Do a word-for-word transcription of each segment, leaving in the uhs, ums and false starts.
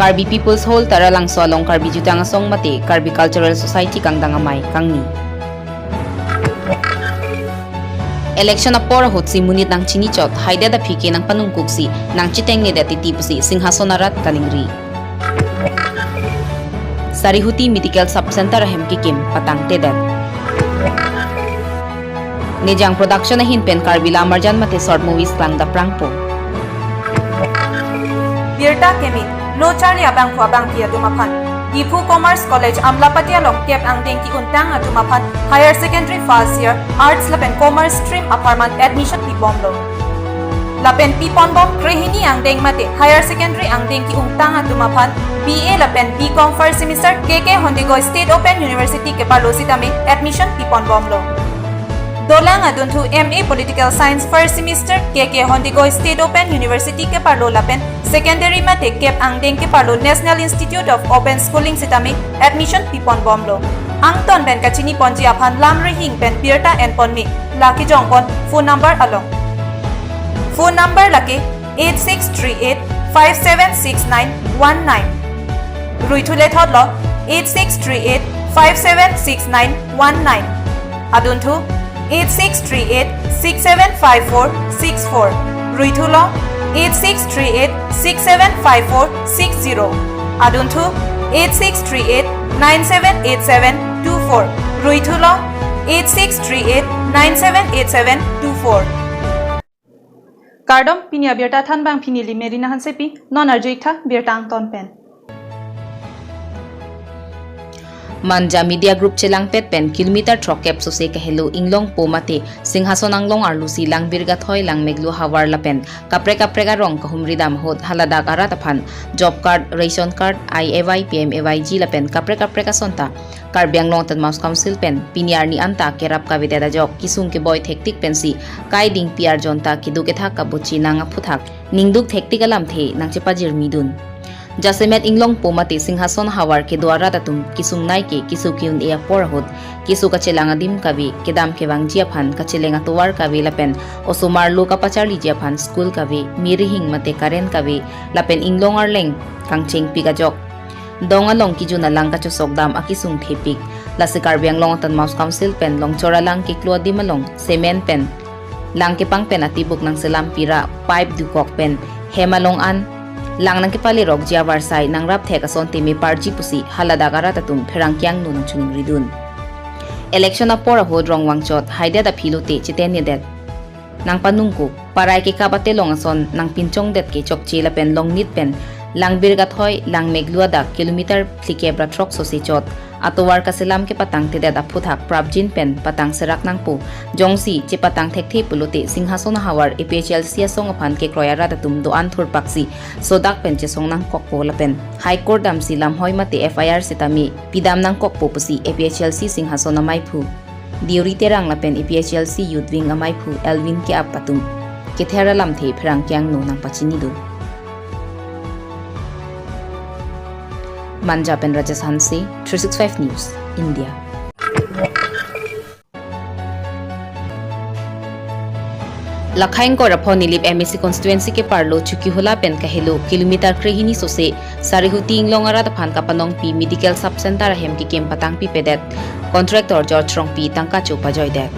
Karbi People's Hall Taralangso along Karbi Jutang Asong mate Karbi Cultural Society kangdang amei kangni. Election apor ahutsi monit nangchinichot, haidet aphi ke nangpanungkuksi, nangchitengnedet titi pusi Singhason arat kaningri. Sarihuti Medical Sub Center ahem kekim patangtedet. Nejang Production ahin pen Karbi Lamarjan mate short movies klangdaprangpo. Birta keme, lo charli abangphu abangpi atum aphan. Diphu Commerce College Amlapati along kep angdeng ki-untang atum aphan Higher Secondary first year Arts lapen Commerce stream apharman admission pibomlo. Lapen piponbom krehini angdeng mate Higher Secondary angdeng ki-untang atum aphan B A lapen B Com first semester K K Hondigoy State Open University keparlo sitame admission piponbomlo. Dolang adunthu M A Political Science first semester K K Hondigoy State Open University keparlo lapen secondary mate kep angdeng keparlo National Institute of Open Schooling sitame admission piponbomlo. Angton pen kachiniponji aphan lam rihing pen birta enponme, lake jongpon phone number along. Phone number lake eight six three eight five seven six nine one nine. Ruithu lethotlo, eight six three eight five seven six nine one nine. Adunthu eight six three eight six seven five four six four. Ruithulo eight six three eight six seven five four six zero. Adunthu eight six three eight nine seven eight seven two four. Ruithulo eight six three eight nine seven eight seven two four. Kardom, pini abirta thanbangpi neli Merina Hansepi, non arju-iktha birta angton pen. Manja Media Group chelangpet pen kilometer throkkep sose kahelo Inglongpo mate Singhason Anglong arlosi Langbirgathoi, Langmeglu havar lapen kaprek kaprek arong kahumridam ahut haladak arat aphan job card, ration card, I A Y, P M A Y G lapen kaprek kaprek asonta Karbi Anglong Autonomous Council pen pini arni anta kerap kavedet ajok kesung keboi thektik pensi kai dingpi arjonta kedo kethak kabuchi nang aphuthak ningduk thektik alamthe nangchepajirmidun. Jasemet Inglongpo mate Singhason havar kedo arat atum kesung nai ke keso ke-un-e apor ahut keso kachelang adim kave, kedam kevangji aphan kacheleng atovar kave lapen osomar lo kapacharliji aphan school kave, me rihing mate current kave lapen inglong arleng kangchengpik ajok dong along kejun alang kachosok dam akesung thepik. Lasi Karbi Anglong Autonomous Council pen Longchor alang keklo adim along cement pen lang kepang pen atibuk nangselam pira, pipe dukok pen hem along an lang nangkepalerokji avarsai nangrap thek asonte meparji pusi haladak arat atum pherangke angno nangchiningridun. Election apor ahut rong vangchot, haidet aphi lote chitengnedet nangpanungkuk, parai kekap atelong ason nangpinchongdet ke chokche lapen longnit pen Langbirgathoi, Langmeglu adak kilometer phlikep ra throk sose chot atovar kaselam kepatangtedet aphuthak prapjin pen patang serak nangpo. Jongsi chepatang thekthe pulote Singhason ahavar A P H L C asong aphan kekroi arat atum do-an thurpaksi sodak pen chesong nangkokpo lapen High Court damsi lamhoi mate F I R sitame pidam nangkokpo pusi A P H L C Singhason amaiphu Deuri Terang lapen A P H L C Youth Wing amaiphu Elvin Keap atum kether alamthe pherangke angno nangpachinidun. Manja pen Rajesh Hanse, three six five News, India. Lakhai ingkoi ra pho Nilip M A C constituency keparlo Chokihola pen kahelo kilometer krehini sose Sarihuti Inglong arat aphan kapanongpi Medical Sub Center ahem kekim patangpipedet contractor George Rongpi tangka cho pajoidet.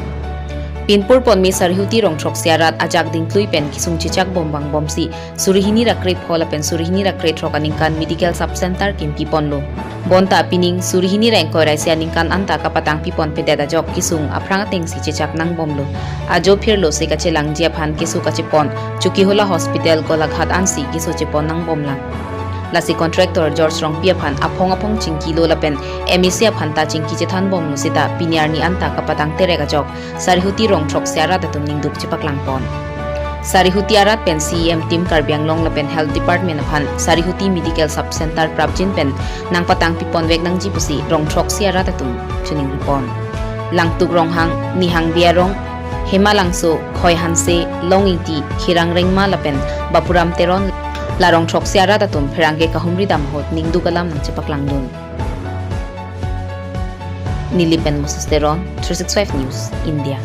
Pinpur ponme Sarihuti rong throksi arat ajak dingklui pen kesung chechak bom vangbomsi suri hini ra krepho lapen suri hini ra krethrok aningkan Medical Sub Center kimpiponlo. Bonta pining suri hini ra ingkoi ra isi aningkan anta kapatangpiponpedet ajok kesung aphrang atengsi chechak nangbomlo. Ajo phirlo se kachelangji aphan keso kachepon Chokihola Hospital Golaghat ansi keso chepon nangbomlang. Lasi contractor George Rongpi aphan aphong aphong chingkilo lapen M A C aphan ta chingki chethanbomlo seta pini arni anta kapatang terek ajok Sarihuti rong throksi arat atum ningduk chepaklangpon. Sarihuti arat pen C E M team Karbi Anglong lapen Health Department aphan Sarihuti Medical Sub Center prapjin pen nangpatangpiponvek nangji pusi rong throksi arat atum chiningripon. Langtuk Ronghang, Nihang Biarong, Hema Langso, Khoi Hanse, Long Ingti, Khirang Rengma lapen Bapuram Teron la rong throksi arat atum pherangke kahumridam ahut ningduk alam nangchepaklangdun. Nilip pen Moses Teron, three six five News, India.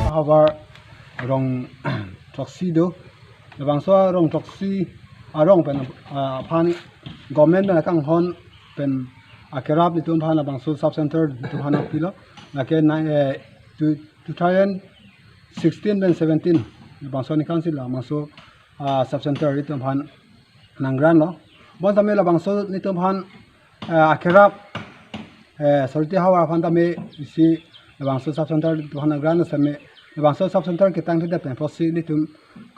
Ahavar rong throksi do, labangso rong throksi arong pen, ah, aphan government pen akanghon pen akerap netum aphan labangso sub center netum aphan nangpilo. Lake na, eh, two, two thousand sixteen pen seventeen labangso aningkan si labangso, ah, sub center netum aphan nang grant lo. Bonsitame labangso netum aphan, eh, akerap, eh, Saroti ahavar aphan tame isi labangso sub center netum aphan nang grant lo sitame labangso sub center ketangthedet pen apotsi netum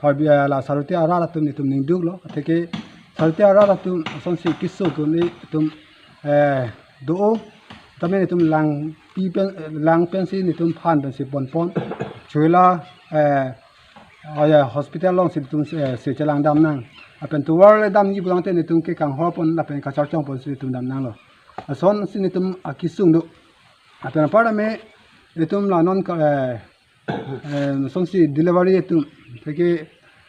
Karbi, eh, la Saroti arat atum netum ningduklo. Atheke Saroti arat atum asonsi kesung atum netum, eh, do-o. Tame netum langpi pen, lang pensi netum phan pensi ponpon. Chula, eh, oh ya, hospital alongsi netum, eh, si chelang damnang. Lapen tovar le damji pulangte netum ke kanghorpon lapen kacharchongponsi netum damnanglo. Asonsi netum akesung do. Lapen apar tame netum la non ka, eh, eh, asonsi delivery atum. Atheke,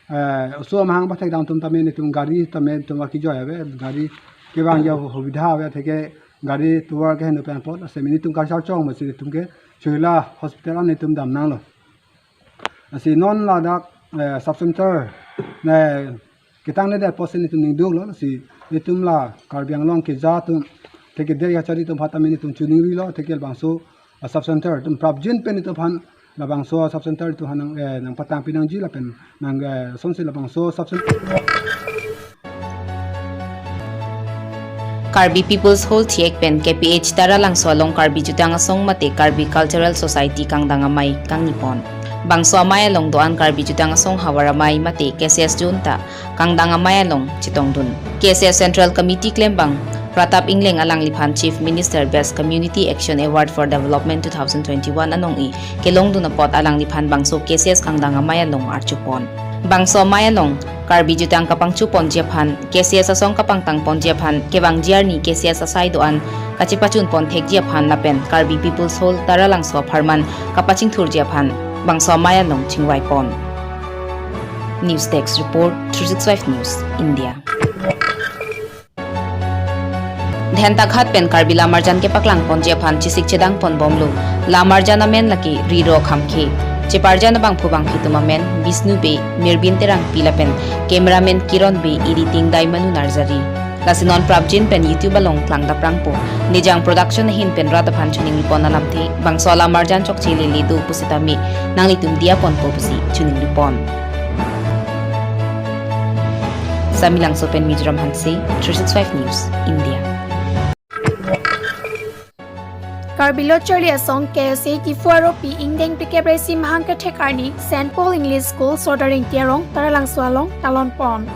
eh, oso amahang pathekdam atum tame netum gari tame netum akejoi ave, gari kevangji asubidha ave, atheke gari tovar keheno pen apot, lasi netum kacharchong masi netum ke Choila hospital an netum damnanglo. Lasi non ladak, eh, sub center, eh, ketangthedet apotsi netum ningduklo, lasi netum la Karbi Anglong keja atum, atheke der kachari atum aphan tame netum choningrilo, atheke labangso, ah, sub center netum prapjin pen netum aphan labangso sub center netum aphan nang, eh, nangpatangpi nangji lapen nang, eh, asonsi labangso sub center. Karbi People's Hall thiek pen K P H Taralangso along Karbi Jutang Asong mate Karbi Cultural Society kangdang amei kangnipon. Bangso amei along do-an Karbi Jutang Asong havar amei mate K C S junta kangdang amei along chetongdun. K C S Central Committee klembang Pratap Engleng alangliphan Chief Minister Best Community Action Award for Development two thousand twenty-one anong-i kelongdun apot alangliphan bangso K C S kangdang amei along arjupon. Bangso amei along Karbi Jutang kapangchoponji aphan, K C S asong kapangtangponji aphan, kevangji arni K C S asai do-an kachepachunpon thekji aphan lapen Karbi People's Hall Taralangso apharman kapachingthurji aphan bangso amei along chingvaipon. News Desk Report, three six five News, India. Dhentaghat pen Karbi Lamarjan kepaklangponji aphan chesik chedangponbomlo. Lamarjan amen lake Riro Khamkhe. Cheparjan abangphu bangphi atum amen Bisnu Bey, Mirbin Terangpi lapen cameraman Kiron Bey, editing Daimanu Narzari. Lasi non prapjin pen YouTube along klangdaprangpo. Nijang Production ahin pen rat aphan choningripon alamthe, bangso alamarjan chokche lele do pusitame nanglitum diyaponpo pusi choningripon. Samelangso pen Mizoram Hanse, three six five News, India. Karbi Lo Charli Asong K S A Diphu aropi ingdeng phlikep ra isi mahang kethek arni Saint Paul English School, Sordar Ingti arong, Taralangso along talonpon.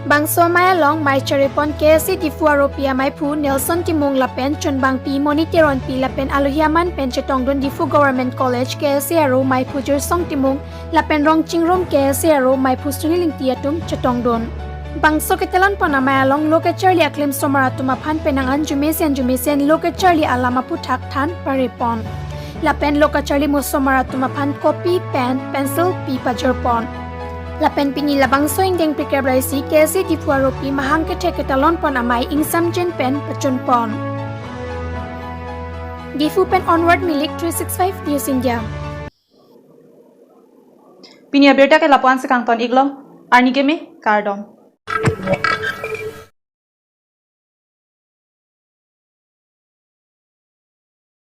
Bangso amei along mei charipon K S A Diphu aropi ameiphu Nelson Timung lapen chunbangpi Moni Teronpi lapen alohi aman pen chetongdun Diphu Government College K S A aro meiphu Jirsong Timung lapen Rongchingrum K S A aro meiphu Sunil Ingti atum chetongdun. Bangso ketalonpon amei along lo kacharli aklim osomar atum aphan penang an jumesen jumesen lo kacharli alam aphuthak than paripon. Lapen lo kacharli osomar atum aphan kopi, pen, pensil pi pajorpon. Lapen pini labangso ingdeng phlikep ra isi K S A Diphu aropi mahang kethek ketalonpon amei ingsamjin pen pachunpon. Diphu pen Onward Milik, three six five News India. Pini abirta ke lapu-an si kangton-iklo, arni keme, kardom.